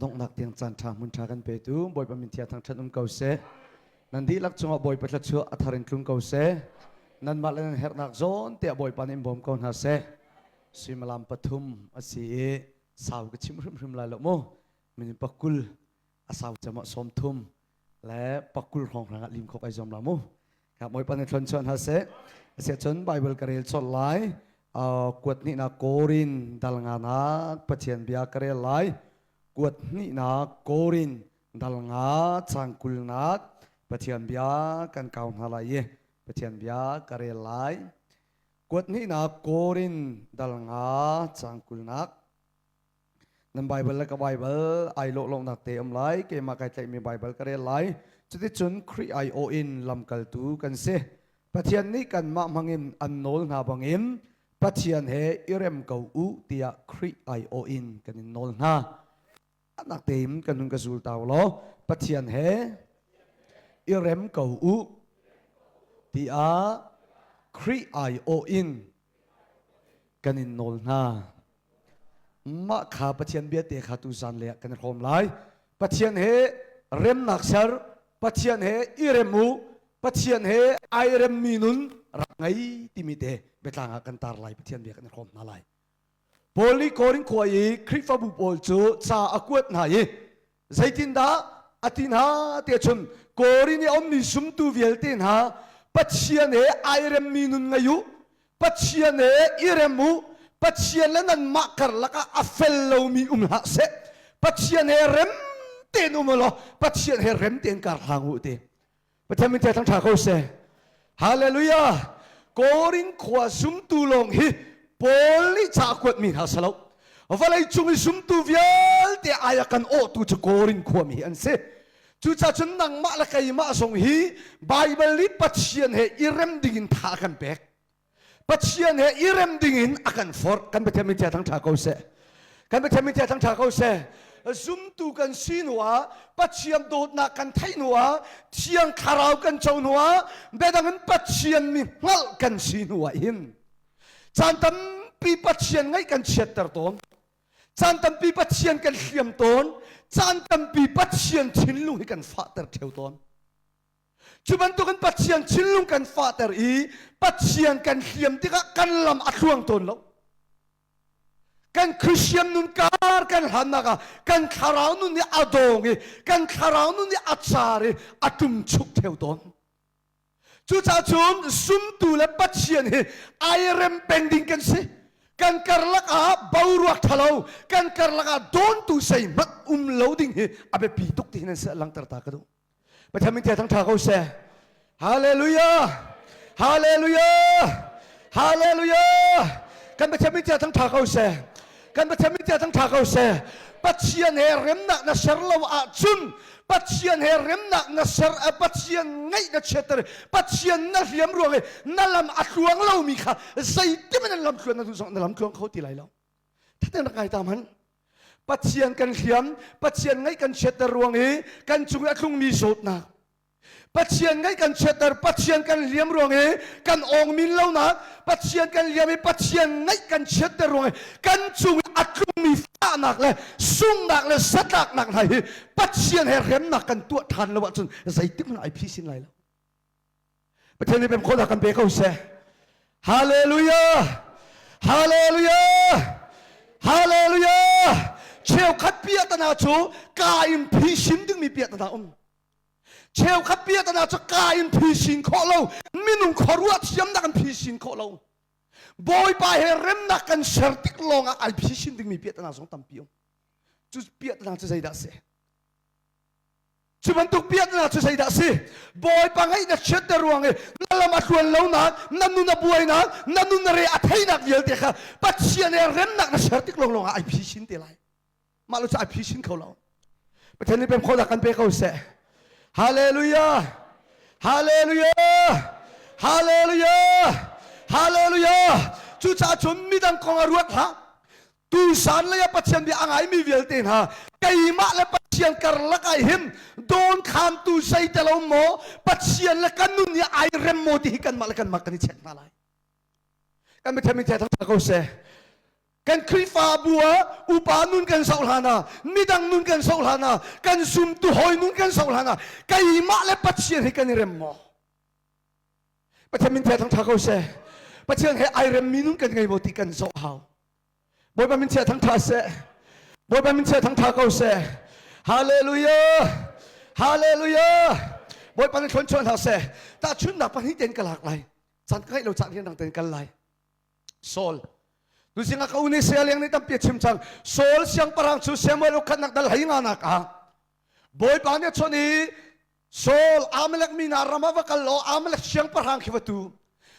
Donghnak tiang caan ṭha hmun ṭha kan petu Bawipa min thiang thangṭhat um ko seh. Nan dihlak cungah Bawipa thluachuah a thar in tlung ko seh. Nanmah le nan herhnak zawn tiah Bawipa nih in bawm ko hna seh. Suimilam pathum a si i sau ka chim hrimhrim lai lo mu. Minute pakul a sau cem ah 30 le pakul hrawng hrang ah lim khawk ai zuam la mu. Ka Bawipa nih thlon chuah hna seh. Asiahcun Bible ka rel colh lai. Kuat hnihnak Korin dal nganak Pathian bia ka rel lai. Kuat hnihnak Korin dal nga cang kulnak Pathian bia kan kau hna lai i Pathian bia ka rel lai. Kuat hnihnak Korin dal nga cang kulnak. Nan Bible le ka Bible ai lawh lonak te um lai. Keimah kai tlaihmi Bible ka rel lai. Cuticun Khrih aiawh in lamkaltu kan si. Pathian nih kanmah hmangin an nawl hna bangin Pathian he i rem ko u tiah Khrih aiawh in kan in nawl hna. Nak tein kan hun ka zul ta law Pathian he i rem ko u tiah Khrih aiawh in kan in nawl hna. Mah kha Pathian bia te kha tuzan le ah kan i hrawm lai. Pathian he remnak ser, Pathian he i rem u, Pathian he ai remmi nun rak ngei timi te biatlang ah kan tar lai. Pathian bia kan i hrawm hna lai. Paul nih Korin khua i Khrihfabu pawl cu ca a kuat hna i zeitindah a ti hna ti cun Korin i a ummi zumtu vialte hna Pathian he ai remmi nun ngei u Pathian he i rem u Pathian le nanmah karlak ah a fel lomi um hlah seh Pathian he rem tein um law Pathian he rem tein kar hlang u ti Pathian min thang ṭha ko seh. Hallelujah. Korin khua zumtu lawng hi Paul nih ca a kuatmi hna si lo. Vawlei cung i zumtu vialte ai a kan awhtu cu Korin khuami hi an si. Cucaah cun nangmah le keimah zong hi Baibal nih Pathian he i rem dingin tha a kan pek. Pathian he i rem dingin a kan forh. Kan Pathian min thang ṭha ko seh. Kan Pathian min thang ṭha ko seh. Zumtu kan si hnu ah Pathian dawtnak kan theih hnu ah Thiang Thlarau kan co hnu ah biadang in Pathian mi hngalh kan si hnu ah hin caan tampi Pathian ngaih kan chiatter tawn. Caan tampi Pathian kan hliam tawn. Caan tampi Pathian thinlung hi kan fahter ṭheo tawn. Cu bantukin Pathian thinlung kan fahter i Pathian kan hliam tikah kan lam a thluang tawn lo. Kan Christian nun kar kan hlannak ah kan thlarau nun nih a dawng i kan thlarau nun nih a car i a ṭumchuk theo tawn. Cucaah cun zumtu le Pathian hi ai rem peng ding kan si. Kan karlak ah boruak ṭhalo, kan karlak ah dawntu zeihmanh um lo ding hi a biapi tuk ti hin an langter ta ka duh. Pathian min thang ṭha ko seh. Hallelujah! Hallelujah! Hallelujah! Kan Pathian min thang ṭha ko seh. Kan Pathian min thang ṭha ko seh. Pathian he remnak na ser lo ahcun Pathian he remnak na ser Pathian ngaih na chiatter Pathian na hliam ruang i na lam a tluang lomi kha zeitin nan lam tluan na duh zong na lam tluang kho ti lai lo. Thaten rak ngai ta hmanh. Pathian kan hliam, Pathian ngaih kan chiatter ruang i kan cung i a tlungmi zawtnak. Pathian ngaih kan chiatter, Pathian kan hliam ruang i kan awngmin lonak, Pathian kan hliam i Pathian ngaih kan chiatter ruang i kan cung i a tlungmi fahnak le sunghnak le satlaknak hna hi Pathian he remnak kan tuah ṭhan lo ahcun zeitik hmanh ai phisin lai lo. Pathian nih pem khawhnak kan pe ko seh. Hallelujah! Hallelujah! Hallelujah! Cheukhat piahtana cu ka in phisin dingmi piahtana um. Cheukhat piahtana cu ka in phisin khawh lo, minung khuaruah thiamnak in phisin khawh lo. Bawipa he remnak kan ser tik lawngah ai phisin dingmi piahtana zong tampi um. Cu piahtana cu zeidah a si? Cu bantuk biaknak cu zeidah a si? Bawipa ngaih na chiatter ruang i na lam a tluan lonak, na nun a buainak, na nun a re a theinak vialte kha Pathian he remnak na ser tik lawnglawng ah ai phisin te lai. Mah lo cu ai phisin kho lo. Pathian nih pem khawhnak kan pe ko seh. Hallelujah! Hallelujah! Hallelujah! Hallelujah! Cucaah cun midang kong a ruat hlah. Tuisan lei ah Pathian bia a ngaimi vialte hna keimah le Pathian karlak ah hin dawnkhantu zei te lo maw Pathian le kan nun hi ai rem maw ti hi kanmah le kanmah kan i check hna lai. Kan Pathian min thang ko seh. Kan Khrihfabu ah upa nun kan soh hlan ah, midang nun kan soh hlan ah, kan zumtu hawi nun kan soh hlan ah, keimah le Pathian hi kan i rem maw? Pathian min thia thangtha ko seh. Pathian he ai remmi nun kan ngei maw ti kan zoh hau. Bawipa min chia thangtha seh. Bawipa min chia thangtha ko seh. Hallelujah. Hallelujah. Bawipa nih thlon chuan hna seh. Tahchunhnak pahnih ten ka lak lai. Caan ka ngeih lo caan rian dang ten kal lai. Saul Tuzing ah ka uni sia leng nih tampi a chim cang. Saul siangpahrang cu Samuel ukhatnak dal hei nga nak ah Bawipa nih a chawnh i Saul Amalek mi hna ram ah va kal law Amalek siangpahrang khi va tu.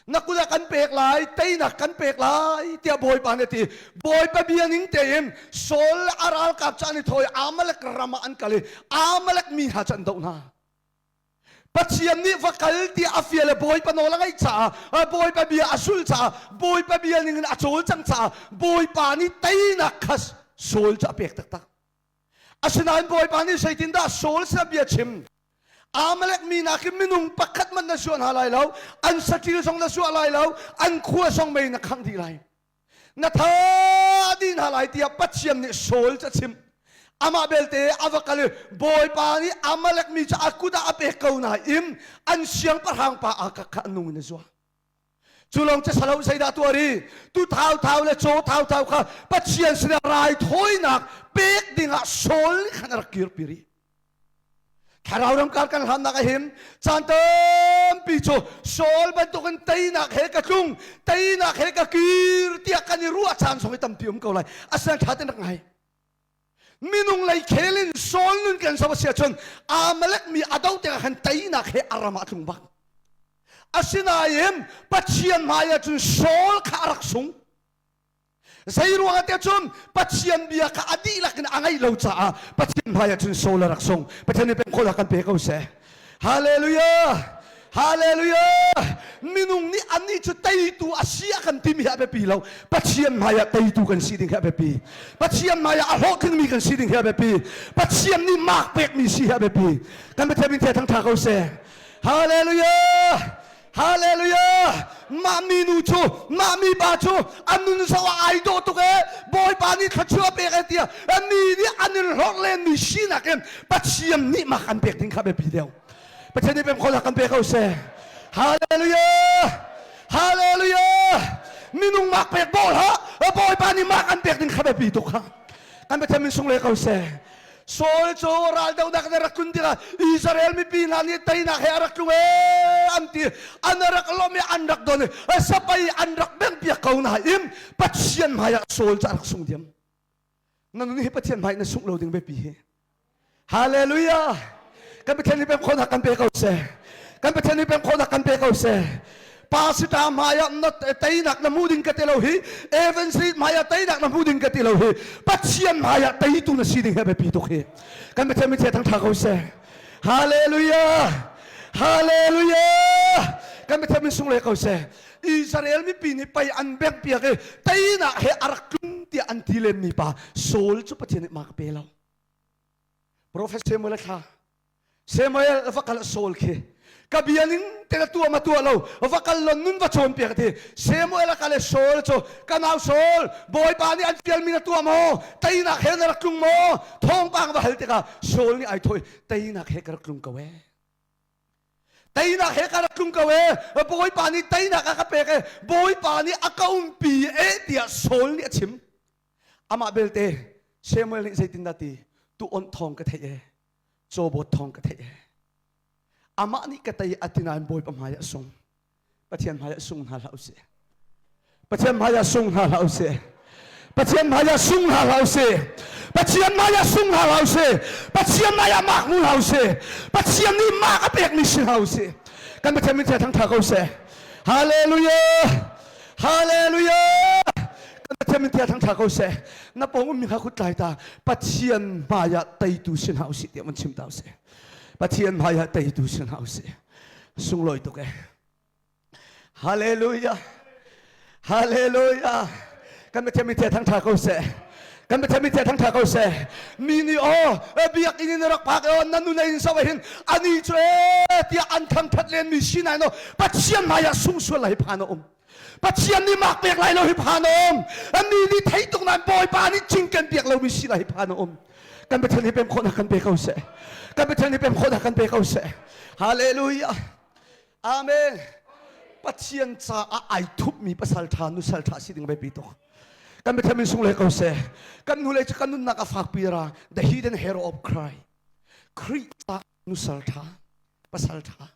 Na kut ah kan pek lai, teinak kan pek lai tiah Bawipa nih a ti. Bawipa bia ning tein Saul le a ralkap cu an i thaw i Amalek ram ah an kal i Amalek mi hna cu an doh hna. Pathian nih va kal tiah a fial i Bawipa nawl a ngaih caah Bawipa bia a sul caah Bawipa bia ning in a cawl cang caah Bawipa nih teinak kha Saul cu a pek taktak. Asinain Bawipa nih zeitindah Saul sinah bia chim? Amalek mi nakin minung pakhat man na suah hna lai lo, an saṭil zong na suah lai lo, an khua zong mei na khangh dih lai. Na tha dih hna lai tiah Pathian nih Saul cu a chimh. Amah belte a va kal i Bawipa nih Amalek mi cu a kut ah a pek ko nain an siangpahrang pa Agag kha a nung in a zuah. Cu lawng cu salo zeidah tuah ri? Tu thauthau le caw thauthau kha Pathian sinah raithawinak pek dingah Saul nih khan a rak kirpi rih. Thlarau ramkar kan hlannak a him. Caan tampi cu Saul bantukin teinak he ka tlung, teinak he ka kir tiah kan i ruah caan zong hi tampi um ko lai. Asinain ṭha tein rak ngai. Minung lei khel in Saul nun kan zoh a si ahcun Amalek mi a do tikah khan teinak he a ram ah a tlung bak. Asinain Pathian hmai ah cun Saul kha a rak sung. Zei ruangah tiah cun Pathian bia kha a dihlak in a ngaih lo caah Pathian hmaiah cun Saul a rak sung. Pathian nih pengkhawlnak kan pe ko seh. Hallelujah! Hallelujah! Minung nih annih cu teitu a si a kan timi hi a biapi lo. Pathian hmaiah teitu kan si ding hi a biapi. Pathian hmaiah a hlawhtlingmi kan si ding hi a biapi. Pathian nih mark pekmi si hi a biapi. Kan Pathian min thangtha ko seh. Hallelujah! Hallelujah! Mah minu cu, mah mipa cu an nun zoh ah ai dawh tuk ee, Bawipa nih thluachuah pek ee tiah mi nih an in hlorh lenmi sinak in Pathian nih mak an pek ding kha biapi deuh. Pathian nih pemkhawlnak kan pe ko seh. Hallelujah! Hallelujah! Minung mak pek bawh hlah, Bawipa nih mak an pek ding kha biapi tuk kha. Kan Pathian min sung le ko seh. Saul cu raldohnak in a rak tlun tikah Israel mipi hna nih teinak he a rak tlung ee an ti an rak lawmh i an rak don i sapai an rak bengpiak ko nain Pathian hmaiah Saul cu a rak sung diam. Na nun hi Pathian hmai na sungh lo ding biapi hi. Hallelujah! Kan Pathian nih pemkhawhnak kan pe ko seh. Kan Pathian nih pemkhawhnak kan pe ko seh. Pastor hmaiah na teinak na hmu ding ka ti lo hi Evangelist hmaiah teinak na hmu ding ka ti lo hi Pathian hmaiah teitu na si ding hi a biapi tuk hi kan Pathian min thangtha ko seh Hallelujah Hallelujah kan Pathian min sung le ko seh Israel mipi nih pei an bengh piak i teinak he a rak tlung tiah an ti len mi pa Saul cu Pathian nih ma ka pe lo Prophet Samuel a thla Samuel va kal Saul khi ka bia ning te na tuah ma tuah lo va kal lon nun va chawn piak ti Samuel a kal e Saul cu ka nau Saul Bawipa nih an fialmi na tuah maw teinak he na rak tlung maw thawngpang va hal tikah Saul nih ai thoi teinak he ka rak tlung ko e teinak he ka rak tlung ko e Bawipa nih teinak a ka pek e Bawipa nih a ka umpi e tiah Saul nih a chim amah belte Samuel nih zeitindah ti tu on thawng ka theih e cawbawt thawng ka theih e amah nih ka tei a ti nain Bawipa hmai ah sung Pathian hmai ah sung hna hlah usih Pathian hmai ah sung hna hlah usih Pathian hmai ah sung hna hlah usih Pathian hmai ah sung hna hlah usih Pathian hmai ah mak mu hlah usih Pathian nih mak a pekmi si hlah usih kan Pathian min thangtha ko seh Hallelujah Hallelujah! Kan Pathian min thia thangtha ko seh. Na pawng ummi kha kut tlai ta. Pathian hmai ah teitu si hna usih tiah mun chim ta usih. Pathian hmai ah teitu si hna usih. Sunglawi tuk eh. Hallelujah! Hallelujah! Kan Pathian min thia thangtha ko seh. Kan Pathian min thia thangtha ko seh. Mi nih aw biakinn in rak phak aw nan nun in so hin ani cu e tiah an thangthat len mi si nai no Pathian hmai ah sung sual lai phan a um. Pathian nih mak pek lai lo hi phan a um. Mi nih thei tuk nain Bawipa nih cingken piak lomi si lai hi phan a um. Kan Pathian hi pem khawhnak kan pe ko seh. Kan Pathian hi pem khawhnak kan pe ko seh. Hallelujah. Amen. Pathian caah ai thupmi pasal ṭha nusal ṭha si ding biapi tuk. Kan Pathian min sung le ko seh. Kan hnulei cu kan nunnak a fakpi ra. The hidden hero of Christ. Khrih caah nusal ṭha, pasal ṭha.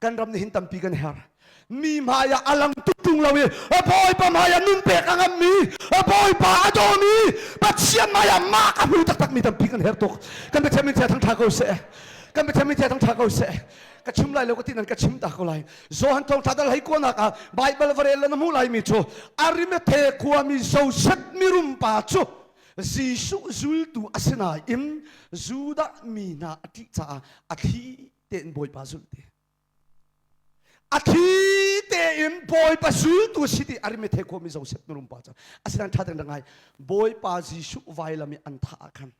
Kan ram nih hin tampi kan her. Mi hmai ah a lang tuk tung lo i a Bawipa hmai ah nun pek a ngammi, a Bawipa a dawmi, Pathian hmai ah mah ka hmu taktakmi tampi kan her tuk. Kan Pathian min thang ṭha ko seh. Kan Pathian min thang ṭha ko seh. Ka chim lai lo ka ti nan ka chim ta ko lai. Johan thawngṭha dal hei kuanak ah Baibal va rel la na hmuh laimi cu Arimathea khuami Joseph mirum pa cu Jesuh zultu a si nain Judah mi hna a ṭih caah a thli tein Bawipa zulh ti. A thli tein Bawipa zultu si ti Arimathea khuami Joseph mirum pa cu asinain ṭha tein rak ngai. Bawipa Jesuh vailam i an thah ah khan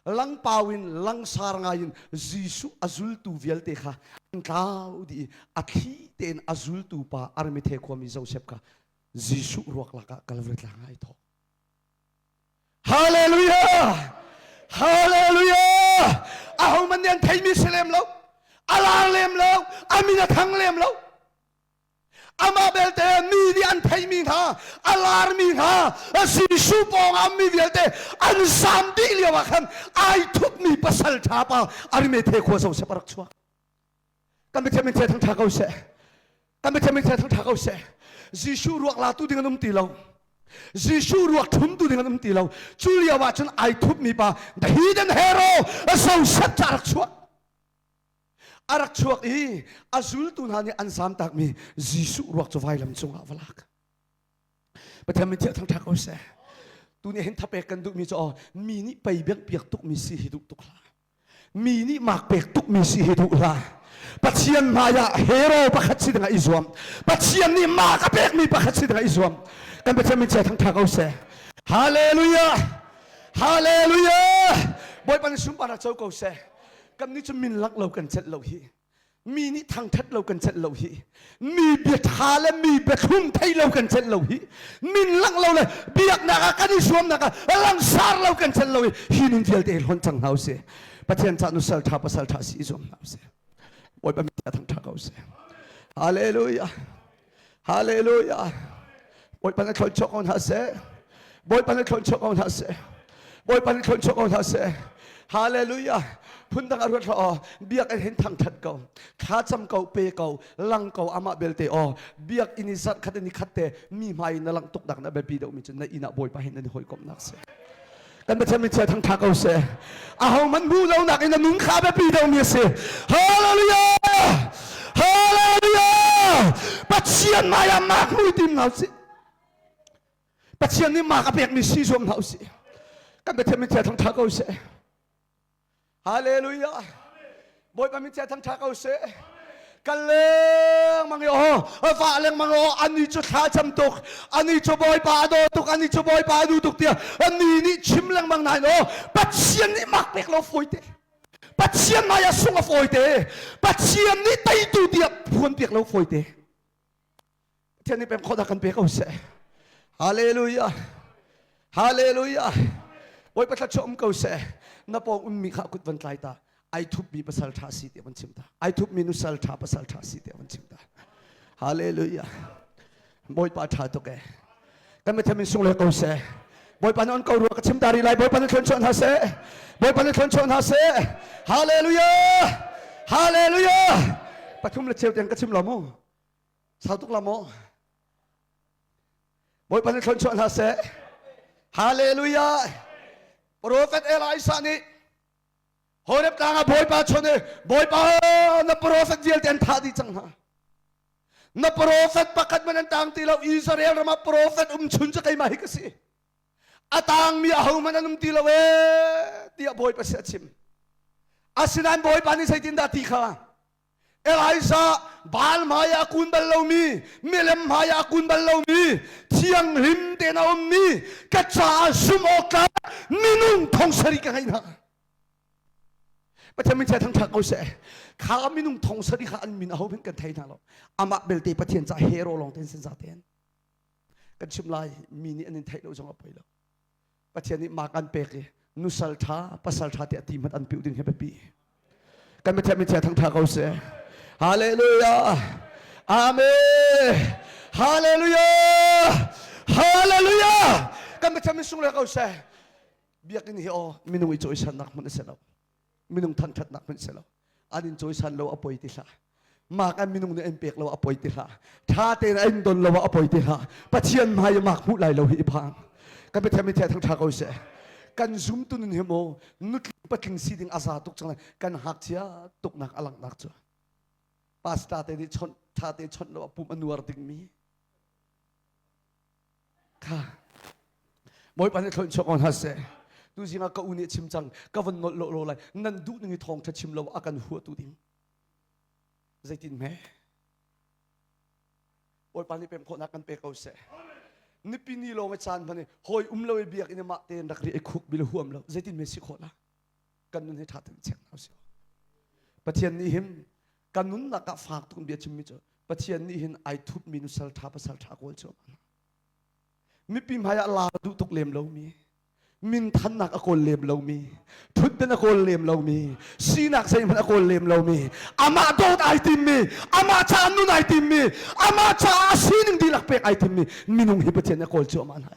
langpau in langsar ngai in Jesuh a zultu vialte kha an tlau dih i a thli tein a zultu pa Arimathea khuami Joseph kha Jesuh ruak lakah Calvary tlang ah ai thawh. Hallelujah! Hallelujah! Ahohmanh nih an theimi si lem lo, a lar lem lo, a min a thang lem lo. Amah belte mi nih an theimi hna, a larmi hna, Jesuh pawng ah mi vialte an zam dih lio ah khan ai thupmi pasal ṭha pa Arimathea khua Joseph a rak chuak. Kan Pathian min thang ṭha ko seh. Kan Pathian min thang ṭha ko seh. Jesuh ruak latu ding an um ti lo. Jesuh ruak ṭhumtu ding an um ti lo. Cu lio ah cun ai thupmi pa the hidden hero Joseph ca rak chuak. A rak chuak i a zultu hna nih an zamtakmi Jesuh ruak cu vailam cungah va lak. Pathian min thiah thangṭhat ko seh. Tu nih hin thapek kan duhmi cu aw mi nih pei biak piak tukmi si hi duh tuk hlah. Mi nih mak pek tukmi si hi duh hlah. Pathian hmaiah hero pakhat si dingah i zuam. Pathian nih mak a pekmi pakhat si dingah i zuam. Kan Pathian min chia thangṭha ko seh. Hallelujah! Hallelujah! Bawipa nih sunparnak co ko seh. Kan nih cu min langh lo kan celh lo hi. Mi nih thangṭhat lo kan celh lo hi. Mi bia ṭha le mi bia thlum thei lo kan celh lo hi. Min langh lo le biaknak ah kan i zuamnak ah langsar lo kan celh lo hi. Hi nun vialte hi hlonh cang hna usih. Pathian cah nusal ṭha pasal ṭha si i zuam hna usih. Bawipa min thangṭha ko seh. Hallelujah. Hallelujah. Bawipa na thlon chuak ko hna seh. Bawipa na thlon chuak ko hna seh. Bawipa na thlon chuak ko hna seh. Hallelujah. Phundang a ruat hlah aw. Biak in hin thangthat ko. Thlacam ko, pe ko, lang ko amah belte aw. Biak in i zarh khat in i khat te mi hmai na lang tuk dak na biapi deuh mi cu na inn ah Bawipa hin nan i hawikomhnak si. Kan Pathian min chia thangtha ko seh. Aho man hmuh lo nak in a nung kha biapi deuhmi a si. Hallelujah! Hallelujah! Pathian hmai ah mak mui tim hna usih. Pathian nih mak a pekmi si zuam hna usih. Kan Pathian min chia thangtha ko seh. Hallelujah. Bawipa min chia thangtha ko seh. Kal lengmang i aw va lengmang aw ani cu thla cam tuk ani cu Bawipa a daw tuk ani cu Bawipa a duh tuk tiah ani nih chim lengmang nain aw Pathian nih mak pek lo fawi te Pathian hmai ah sung a fawi te Pathian nih teitu tiah phuan piak lo fawi te Pathian nih pem khawh kan pe ko seh. Hallelujah. Hallelujah. Bawipa thluachuah um ko seh. Na pawng ummi kha kut van tlai ta. Ai thupmi pasal ṭha si tiah van chim ta. Ai thupmi nusal ṭha pasal ṭha si tiah van chim ta. Hallelujah. Bawipa ṭha tuk e. Kan mithiam in sung le ko seh. Bawipa nih on ko rua ka chim ta rih lai. Bawipa nih thluachuah hna seh. Bawipa nih thluachuah hna seh. Hallelujah. Hallelujah. Pathum le cheu tiang ka chim lo mu. Sau tuk la maw? Bawipa nih thluachuah hna seh. Hallelujah. Prophet Elisha nih Horeb tlang ah Bawipa chon i Bawipa na prophet vialte an thah dih cang hna. Na prophet pakhat man an tang ti lo Israel ram ah prophet um chun cu keimah hi ka si. A tangmi ahohmanh an um ti lo ee tiah Bawipa si a chim. Asinain Bawipa nih zeitindah ti kha Elijah Baal hmai ah a kun bal lomi, milem hmai ah a kun bal lomi, thianghlim tein a ummi, ka caah zumh awk tlak minung thong sarih ka ngeih hna. Pathian min chia thangṭhat ko seh. Kha minung thong sari kha an min aho hmanh kan thei hna lo. Amah belte Pathian ca hero lawng ten sin za ten. Kan chim lai mi nih an in theih lo zong a poi lo. Pathian nih mak an pek i nusal ṭha pasal ṭha tiah ti hmanh an piuh ding hi biapi. Kan Pathian min chia thangṭha ko seh. Hallelujah. Amen. Hallelujah. Hallelujah. Kan Pathian min sunglawi ko seh. Biakinn hi aw minung i cawisannak hmun a si lo. Minung thangṭhatnak hmun a si lo. An in cawisan lo a poi ti hlah. Mak an minung nih an pek lo a poi ti hlah. Ṭha tein an don lo a poi ti hlah. Pathian hmai i mak hmuh lai lo hi i phang. Kan Pathian min thang ṭha ko seh. Kan zumtu nun hi maw nutling patling si ding a za tuk cang lai. Kan ngakchia tuknak a langhnak cu. Pastor te nih chawnh ṭha te chawnh lo a pum a nuar dingmi. Kha Bawipa nih thlawin chuak ko hna seh. Tu zing ah ka u nih a chim cang ka von nolh lo lo lai nan duh ning i thawngṭha chim lo a kan huatu ding zeitin hme Bawipa nih pem khawhnak kan pe ko seh. Nipi ni lawng i caan hman i hawi um lo i biakinn i mah tein rak ri i khuk bil huam lo zeitin hme si khawh la kan nun hi ṭha tein check hna usih. Pathian nih hin kan nunnak ah fak tuk in bia chimmi cu Pathian nih hin ai thupmi nusal ṭha pasal ṭha kawl cu mipi hmai ah laar duh tuk lem lomi minthannak a kawl lem lomi ṭhutdan a kawl lem lomi sinak zeihmanh a kawl lem lomi amah dawt ai timmi amah caah nun ai timmi amah caah sining dihlak pek ai timmi minung hi Pathian a kawl cuahmah hna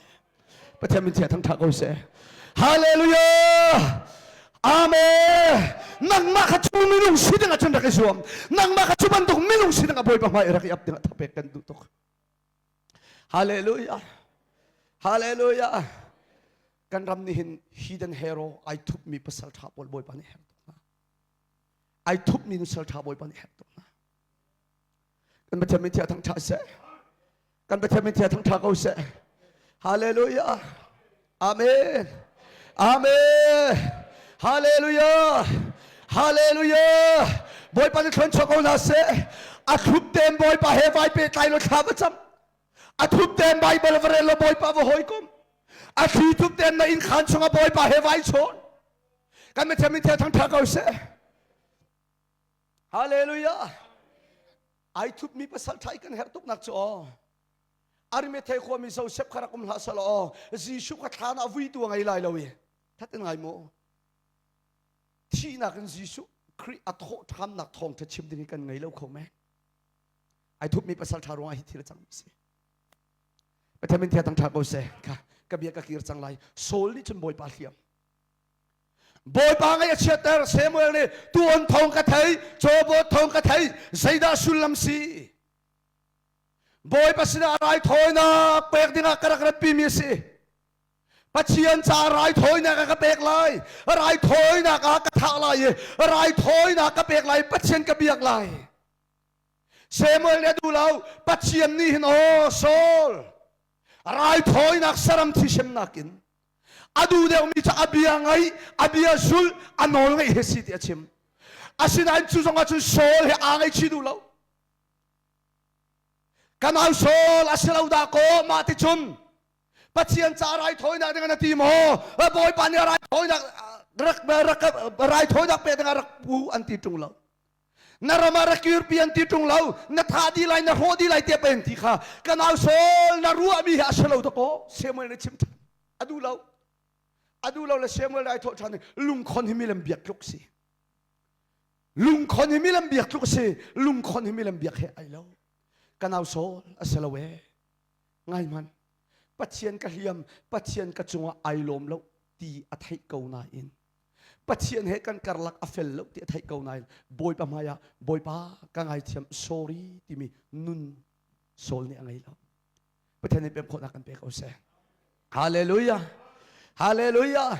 Pathian min chia thangṭha ko seh. Hallelujah! Amen! Nangmah kha cu minung si ding ah cun rak i zuam. Nangmah kha cu bantuk minung si ding ah Bawipa hmai rak i ap ding ah thapek kan duh tuk. Hallelujah! Hallelujah! Kan ram nih hin hidden hero ai thupmi pasal ṭha pawl Bawipa nih herh tuk hna. Ai thupmi nusal ṭha Bawipa nih herh tuk hna. Kan Pathian min thiah thangṭha seh. Kan Pathian min thiah thangṭha ko seh. Hallelujah. Amen. Amen. Hallelujah. Hallelujah. Bawipa nih thluan chuak ko hna seh. A thlup tein Bawipa he vai pehtlai law thla va cam. A thup tein Bible va rel law Bawipa va hawikom. A thli thup tein na inn khaan chungah Bawipa he vai chawn. Kan Pathian min thiah thangṭha ko seh. Hallelujah. Ai thupmi pasal ṭha i kan herh tuknak cu aw. Arimathea khuami Joseph kha rak um hlah selaw aw. Jesuh kha thlan ah vuitu a ngei lai lo i. That in ngai mu. Thihnak in Jesuh Khrih a thawh ṭhannak thawngṭha chim ding hi kan ngei lo kho men. Ai thupmi pasal ṭha ruangah hi thil a cang mi si. Pathian min thia tang ṭha ko seh. Kha ka bia ka kir cang lai. Saul nih cun Bawipa hliam. Bawipa ngaih a chiatter Samuel nih tuan thawng ka thei cawbawt thawng ka thei zeidah sullam si Bawipa sinah raithawinak pek dingah ka rak ratpi mi a si Pathian caah raithawinak a ka pek lai raithawinak ah ka thah lai i raithawinak ka pek lai Pathian ka biak lai Samuel nih a duh lo Pathian nih hin aw Saul raithawinak saram thisemnak in a duh deuhmi cu a bia ngaih a bia zulh a nawl ngaih he si ti a chim asinain cu zong ah cun Saul he aa ngaihchih duh lo ka nau Saul a si lo dah kaw mah ti cun Pathian ca raithawinak ding na ti maw Bawipa nih raithawinak rak rak raithawinak pe ding rak pu an ti ṭung lo na ram ah rak kirpi an ti ṭung lo na thah dih lai na hrawh dih lai tiah pei an ti kha ka nau Saul na ruahmi hi a si lo dakaw Samuel nih chim ṭhan a duh lo a duh lo le Samuel ai thawh ṭhan lungkhon hi milem biak tluk si lungkhon hi milem biak tluk si lungkhon hi milem biak he ai lo ka nau Saul a si lo e ngai hmanh Pathian ka hliam Pathian ka cungah ai lawm lo ti a theih ko nain Pathian he kan karlak a fel lo ti a theih ko nain Bawipa hmai ah Bawipa ka ngaithiam sorry timi nun Saul nih a ngei lo. Pathian nih pem khawhnak kan pe ko seh. Hallelujah. Hallelujah.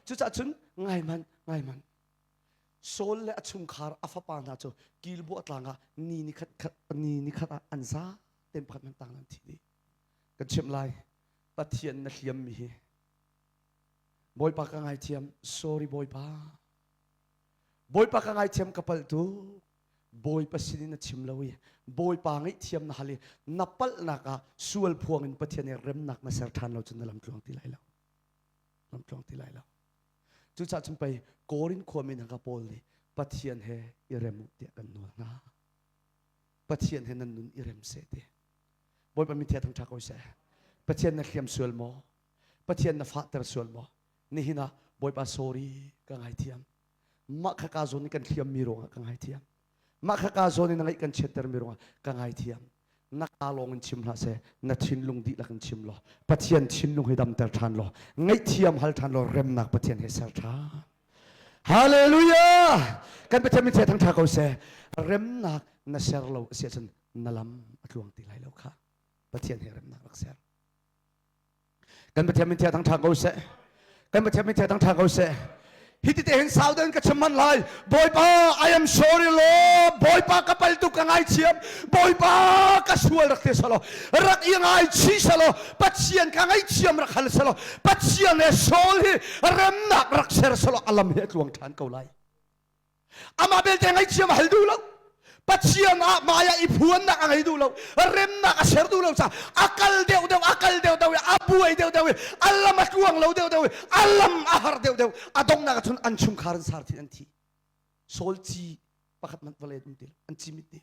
Cucaah cun ngai man ngai man. Saul le a chungkhar a fapa hna cu Gilboa tlang ah ni ni khat khat ni ni khat ah an za ten pakhat man tang nan thi dih. Kan chimh lai Pathian na hliam mi hi Bawipa ka ngaithiam, sorry Bawipa. Bawipa ka ngaithiam ka palh tuk. Bawipa sin in na chim lo i Bawipa ngaihthiam na hal i na palhnak ah sual phuang in Pathian i remnak na ser ṭhan lo cun na lam tluang ti lai lo. Lam tluang ti lai lo. Cucaah cun pei Korin khuami hna ka Paul nih Pathian he i rem u tiah kan nawl hna. Pathian he nan nun i rem seh ti. Bawipa min thia thangṭha ko seh. Pathian na hliam sual maw? Pathian na fahter sual maw? Nihin ah Bawipa sorry ka ngaithiam. Mah kha ka zawn in kan hliammi ruangah ka ngaithiam. Mah kha ka zawn in na ngaih kan chiattermi ruangah ka ngaithiam. Na ka lawng in chim hlah seh, na thinlung dihlak in chim law, Pathian thinlung hi damter ṭhan law, ngaihthiam hal ṭhan law, remnak Pathian he ser ṭhan. Hallelujah! Kan Pathian min thang ṭha ko seh. Remnak na ser lo a si ahcun na lam a tluang ti lai lo kha. Pathian he remnak rak ser. Kan Pathian min thang ṭha ko seh. Kan Pathian min thang ṭha ko seh. Hi ti te hin sau den ka chim man lai. Bawipa, I am sorry Lord. Bawipa ka pal tuk ka ngaithiam. Bawipa ka sual rak te salo. Rak i ngaichi salo. Pathian ka ngaithiam rak hal salo. Pathian he soul hi remnak rak ser salo alam hi a tluang ṭhan ko lai. Amah belte ngaithiam a hal duh lo. Pathian ah maya i phuannak a ngei duh lo. Remnak a ser duh lo ca a kal deuh deuh a kal deuh deuh a buai deuh deuh a lam a tluang lo deuh deuh a lam a har deuh deuh a donghnak ah cun an chungkhar an sar thin an thi. Saul ci pakhat man vawlei um ti an ci mit ti.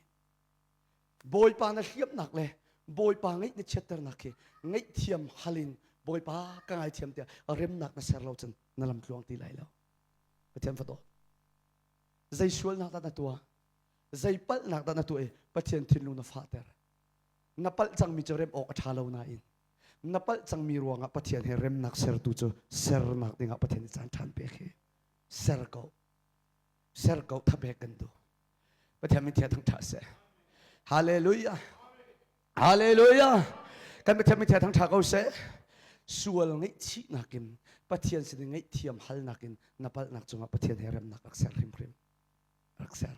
Bawipa na hliamnak le Bawipa ngeih na chiatternak khi ngaihthiam halin Bawipa ka ngaithiam tiah remnak na ser lo cun na lam tluang ti lai lo. Pathian fadaw. Zei sualnak dah na tuah? Zei palhnak dah na tuah i Pathian thinlung na fahter? Na palh cangmi cu rem awk a ṭha lo nain na palh cangmi ruangah Pathian he remnak sertu cu sernak dingah Pathian nih caan ṭhan pek hi ser ko. Ser ko thapek kan duh. Pathian min thia thangṭha seh. Hallelujah. Hallelujah. Kan Pathian min thia thangṭha ko seh. Sual ngaihchihnak in Pathian sin ngaihthiam halnak in na palhnak cungah Pathian he remnak rak ser hrimhrim. Rak ser.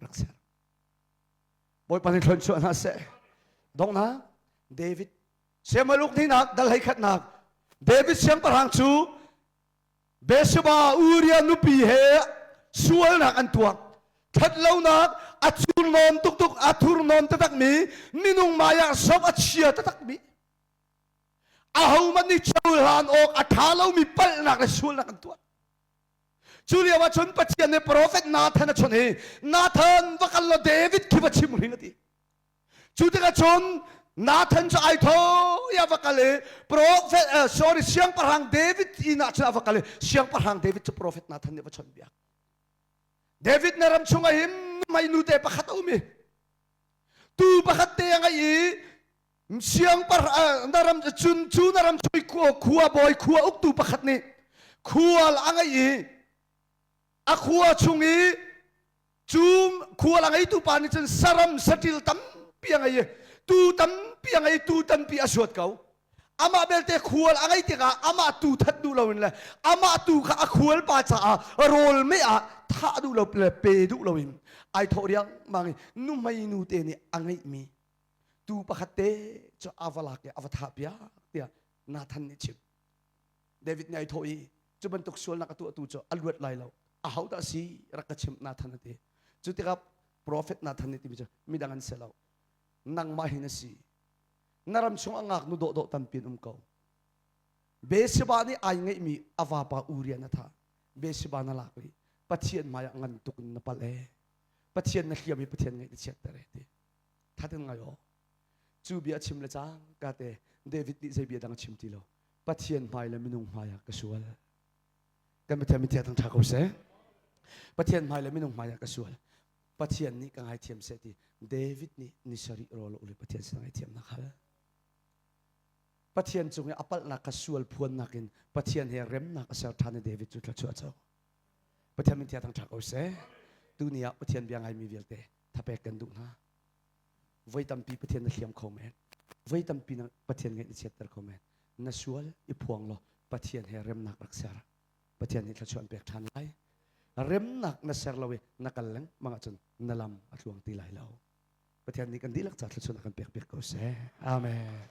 Rak ser. Bawipa nih thluachuah hna seh. Donghnak David Siamaluk ninak dal hleikhatnak David siangpahrang cu Bathsheba Uriah nupi he sualnak an tuah. Ṭhatlonak a thurhnawm tuktuk a thurhnawm taktakmi minung maiah zoh a chia taktakmi ahohmanh nih cohlan awk a ṭha lomi palhnak le sualnak an tuah. Cu lio ah cun Pathian nih profet Nathan a chawnh i Nathan va kal law David khi va chim hring a ti. Cu tikah cun Nathan cu ai tho i a va kal i prophet sorry siangpahrang David inn ah cun a va kal i siangpahrang David cu prophet Nathan nih va chawnhbiak. David na ram chungah hin mei nute pakhat a um i tu pakhat te a ngei i siangpahrang na ram cun cu na ram chung khua bawi khua uktu pakhat nih khual a ngei i a khua chung i Cu khual a ngeitu pa nih cun saram saṭil tampi a ngei i tuu tampi a ngei tuu tampi a suat ko. Amah belte khual a ngei tikah amah tuu that duh loin le amah tuu kha a khual pa caah rawl meh ah thah duh lo le pe duh loin ai thawh riangmang i nuhmei nu te nih a ngeihmi tuu pakhat te cu a va lak i a va thah piak tiah Nathan nih chim. David nih ai thawh i cu bantuk sualnak a tuahtu cu a luat lai lo ahodah si rak ka chimh Nathan a ti cu tikah prophet Nathan nih timi cu midang an si lo nangmah hin a si na ram chung a ngaknu dawhdawh tampi an um ko Bathsheba nih ai ngeihmi a vapa Uriah na thah Bathsheba na lak i Pathian hmaiah ngan tuk in na palh e Pathian na hliam i Pathian ngaih na chiatter e ti thatin ngai aw cu bia chim le cang ka te David nih zei bia dang a chim ti lo Pathian hmai le minung hmai ah ka sual. Kan Pathian mithiang thang ṭha ko seh. Pathian hmai le minung hmai ah ka sual. Pathian nih ka ngaithiam seh ti David nih ni sarih rawl uli Pathian sin ngaithiamnak hal. Pathian cung i a palhnak kha sual phuannak in Pathian he remnak a ser ṭhan i David cu thluachuah co. Pathian min thiang thang ṭha ko seh. Tuni ah Pathian bia ngaimi vialte thapek kan duh hna. Voi tampi Pathian na hliam kho men. Voi tampi na Pathian ngaih na chiatter kho men. Na sual i phuang law Pathian he remnak rak ser. Pathian nih thluachuah an pek ṭhan lai. Remnak na ser lo i na kal lengmang ahcun na lam a tluang ti lai lo. Pathian nih kan dihlak ca thluachuahnak kan pek piak ko seh. Amen.